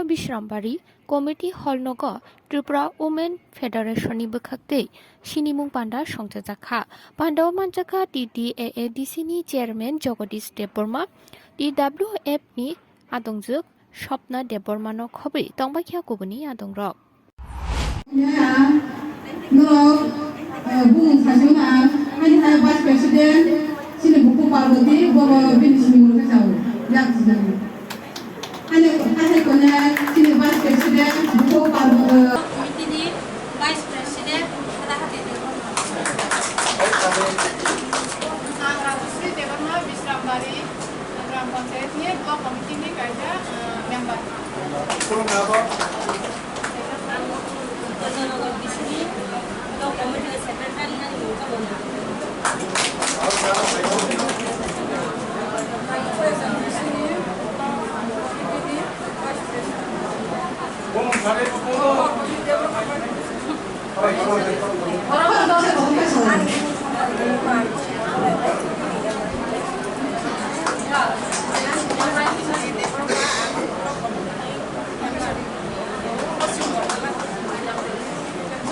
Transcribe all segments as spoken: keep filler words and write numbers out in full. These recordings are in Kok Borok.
Bishrambari Committee Hall nogo Tripura Women Federation ni bwkhak twi sinimung panda songchajak kha. Pandao manjakha T T A A D C ni Chairman Jagadish Debbarma, T W F ni adongjwk Swapna Debbarma no khobwi tongbaikha kubuni adongrok. Norok, eh, bumung saisung na, ani hai Vice President, sini buku Parvati, bobo bini sini murukhe sao, yak sini. Ani hai hai konya, sini Vice President, buku Parvati. Committee ni Vice President, Radha Hati Debbarma. Ang Radhasri Debbarma, Bishrambari Gram Panchayat ni Block Committee ni kaisa, eh, member.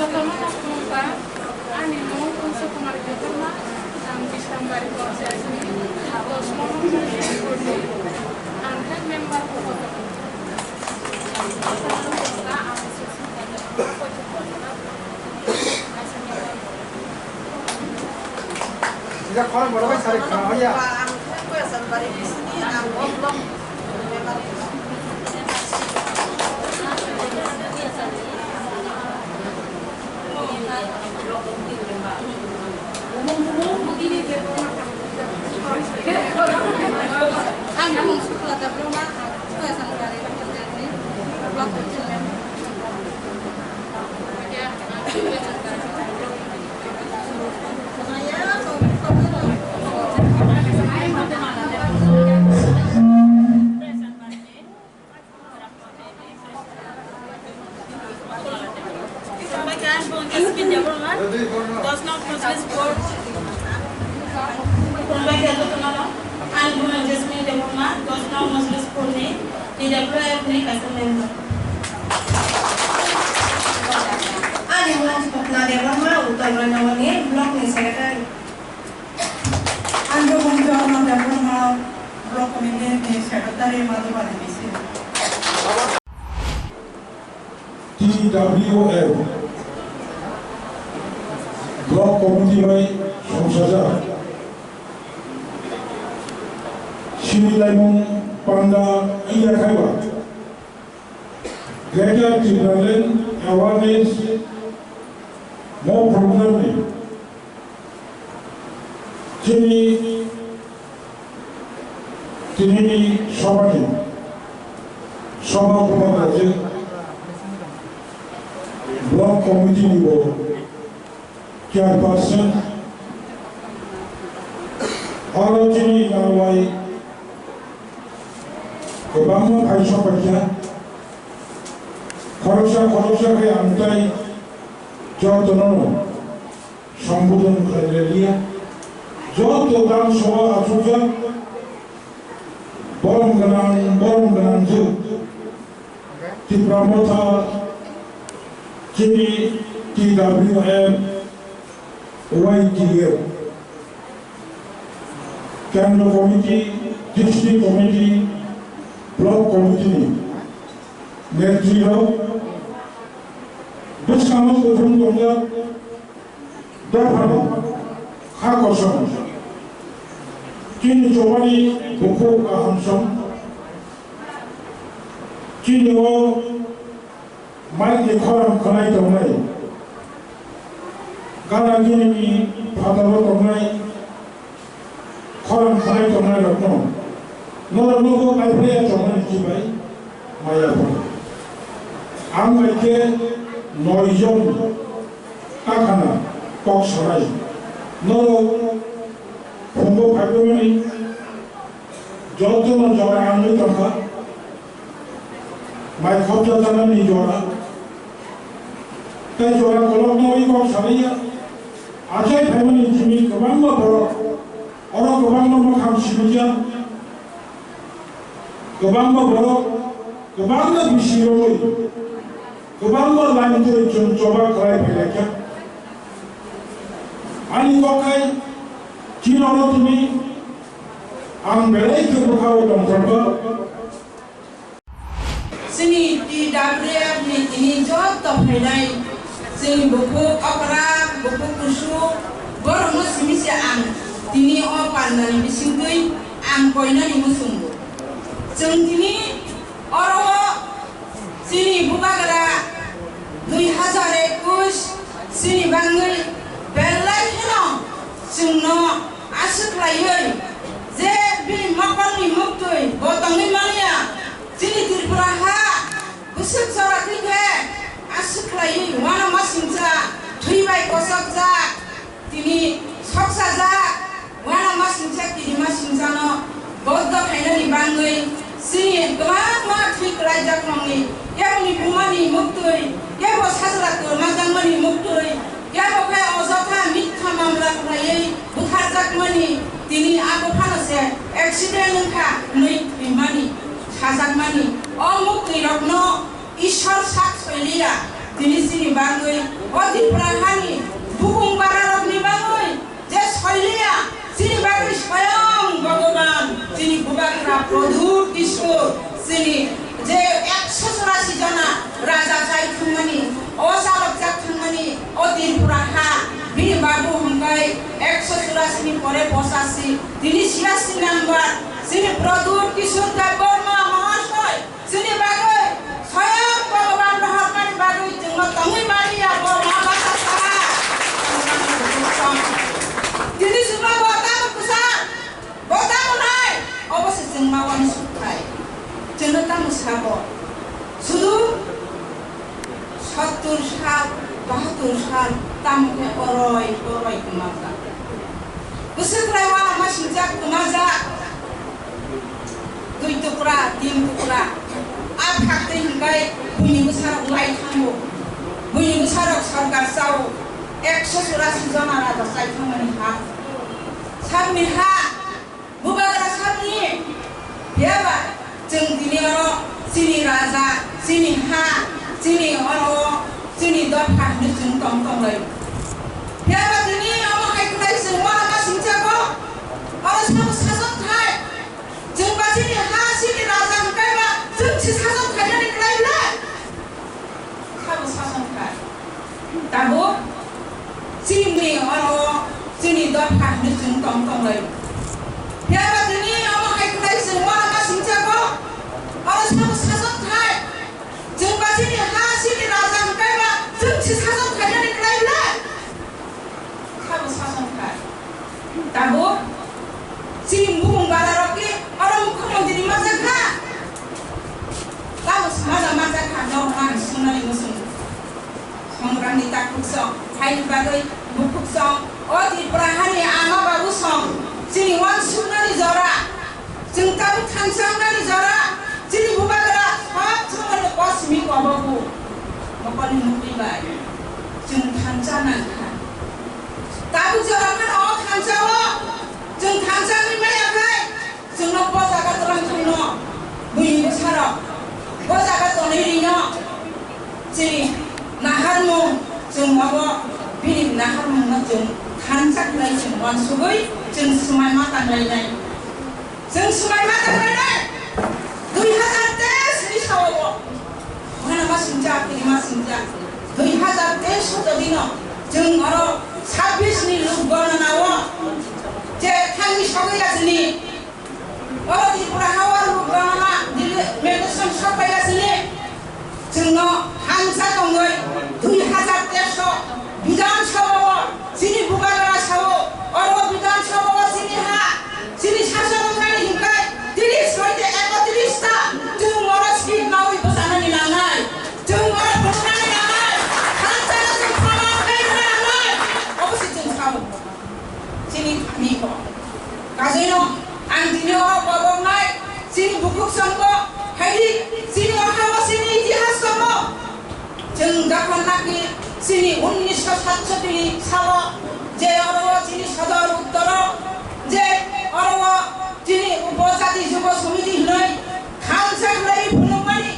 Jotono no khulumkha, ani mung Kunsu Kumar Debbarma, ang Bishrambari Panchayat ni dos nombor ward ni, ang head member. Sijak khorang borok bai sari khna haya. Ang mung Suklata Brahma, ang Suklata Brahma, block president. Dos nong Mojlis Board. Khulumbai kha jotono. Ang Jasmine Debbarma, dos nong Mojlis Board ni T W F ni kaisa member. Ani mung Swapna Debbarma, Uttar Ranawani block ni secretary. Ang Bumung Debbarma, Debbarma block committee ni secretary, Madhubani B C. T W F Block Committee bai songchajak sinilaimung panda wngya khaiba Greater Tipraland Awareness mo program ni chini Tinini sobhani sobha Kumar Raje, Block Committee ni bo Chairperson, oro chini narwai kwbangma phaisok paikha, khoroksa khoroksa khe ang tai jotono sambudon khlailaiya. Joto gram sabha achukjak, borom gwnang, borom gwnang juk. Tipra Motha, chini T W F, Y T F, Kendra Committee, District Committee, Block Committee ni netri rok bwskango kuthum tongjak. Dophano kha kosom. Chini chobani bukhuk kaham som. Chini o mic ni khorang khwnai tongnai. Gana gini ni phataro tongnai. Khorang khwnai tongnai rokno norok no bo kaiphai ya chongmani chibai maya phano. Ang bai khe noi jon takhana kok sanai. Norok phungo phaimani jotono jora ang bai tongkha. Mai khopjajaknani jora. Tei jora kolokno ui kok sariya. Achai phaimani chini kwbangma borok. Oro kwbangma mwkhang sibijak. Kwbangma borok Kwbangma bisi romwi, kwbangma line twi chwng choba khlai phailaikha. Ani kok hai chini oro tini ang belai khe bwkhao tongthokgo. Chini T W F ni tini joto phainai chini bukhuk okra, bukhuk kusu, borokno simi se ang tini o pandani bisingtwi ang koinani muchungo. Chwng tini oro o chini bubagra dui hazar ekush chini bangwi belai kheno chwngno aswk khlaiwi je bini mokolni muktwi bo tongwi manya. Chini Tripura ha bwswk jora thwi khe aswk khlaiwi uanama singcha thwi bai kochokjak. Tini soksajak, uanama singcha, kirima singchano boddo khainani bangwi chini kwbangma thwi kwlaijak rokni, keboni bumani muktwi, kebo sajla kwrwma jakmani muktwi, kebo khe ojotha mitha mamla khlaiwi butharjakmani tini abo phano se accident wngkha hwnwi thwimani sajakmani. O muktwi rokno Ishwar sak soiliya, tini chini bagwi o Tripura hani bubung bararokni bagwi je soiliya, chini bagwi swayang Bhogoban, chini bubagra Pradyut Kishore, chini je ekso churasi jona raja chai thangmani, o chalok jak thangmani, o Tripura ha, bini babu hwnkhai ekso churasi ni pore pochasi, tini chiyasi number, chini Pradyut Kishore Debbarma Mahasoy, Chini bagwi, swayam Bhogoban rohormani bagwi chwngno tongwi mani ya bo ma basa saha. Tini chwngno bo tamo kwchar, bo tamo nai, obo se chwng ma uansuk khai. Chwngno tamo sabo. Sudu sottur sal, bahattur sal, tamo khe oroi, oroi kwmajak. Bwswk lai uanama singjak, kwmajak. Dui tukra, tin tukra. A phaktwi hwnkhai buini bwsarok lai thango. Buini bwsarok sorkar chao. Ekso churasi jona raja chai thangmani ha. Sakni ha. Bubagra sakni. Phiyaba chwng tini oro chini raja, chini ha, chini oro, chini dopha hwnwi chwng tong tong lai. Phiyaba tini omo hai khlai chwng uanama singchago. Oro sabo sason khai. Chwng ba chini ha, chini raja hwnkhe ba chwng se sason khainani khlai le. Sabo sason khai. Tabuk chini oro chini dopha hwnwi chwng tong tong lai. Phiyaba tini omo hai khlai chwng uanama singchago. Oro sabo sason khai. Chwng ba chini ha, chini raja hwnkhe ba chwng se sason khainani khlai le. Sabo sason khai. Tabuk chini bumung balarok khe oro mukhyamantri ni majak kha. Tabuk majak majak kha, norok ang sunani muchung. Songrangni takhuk song, haini bagwi bukhuk song, o Tripura hani ama babu song, chini uansuknani jora. Chwng tabuk thansa wngnani jora, chini bubagra sob somoino kosmik obobo mokolni mukti bai chwng thansa nangkha. Tabuk jora phano o thansa o chwng thansa wngwi maya khai, chwngno bo jaga twlang thangno buini bwsarok bo jaga tonwi rino. Chini naharmung chwng abo bini naharmungno chwng thansa khlai chwng uansugwi chwng swmai ma tanglainai. Chwng swmai ma tanglainai. Dui hazar teis ni sao bo. Mano ma singcha, tini ma singcha. Dui hazar teis soto dino chwng oro sabbish ni lok gonana o je thangwi sogwi ya chini. Oro Tripura hao lok gonana delimitation sok pai ya chini. Chwngno thansa tongwi dui hazar teis o Bidhan Sabha o chini bubagra sao, oro Bidhan Sabha o chini ha, chini sason wngnani hinkhai tris hoite ekotris ta chwng oro seat nawi bwchanani nangnai, chwng oro phunuknani nangnai, thansa no chwng proman khlai nangnai, obo se chwng sao. Chini thani ko. Kajino, ang tini o kobok nai, chini bukhuk songbo, haidi, chini o hao, chini itihas songbo. Chwng jokhon naki chini unnisho satsoti ni salo, je oro chini sodor uttoro, je oro chini upojati jubo somiti hinoi, thansa hinoi phunukmani,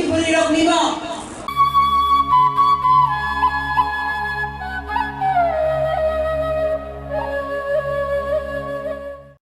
Bwrwirokni bo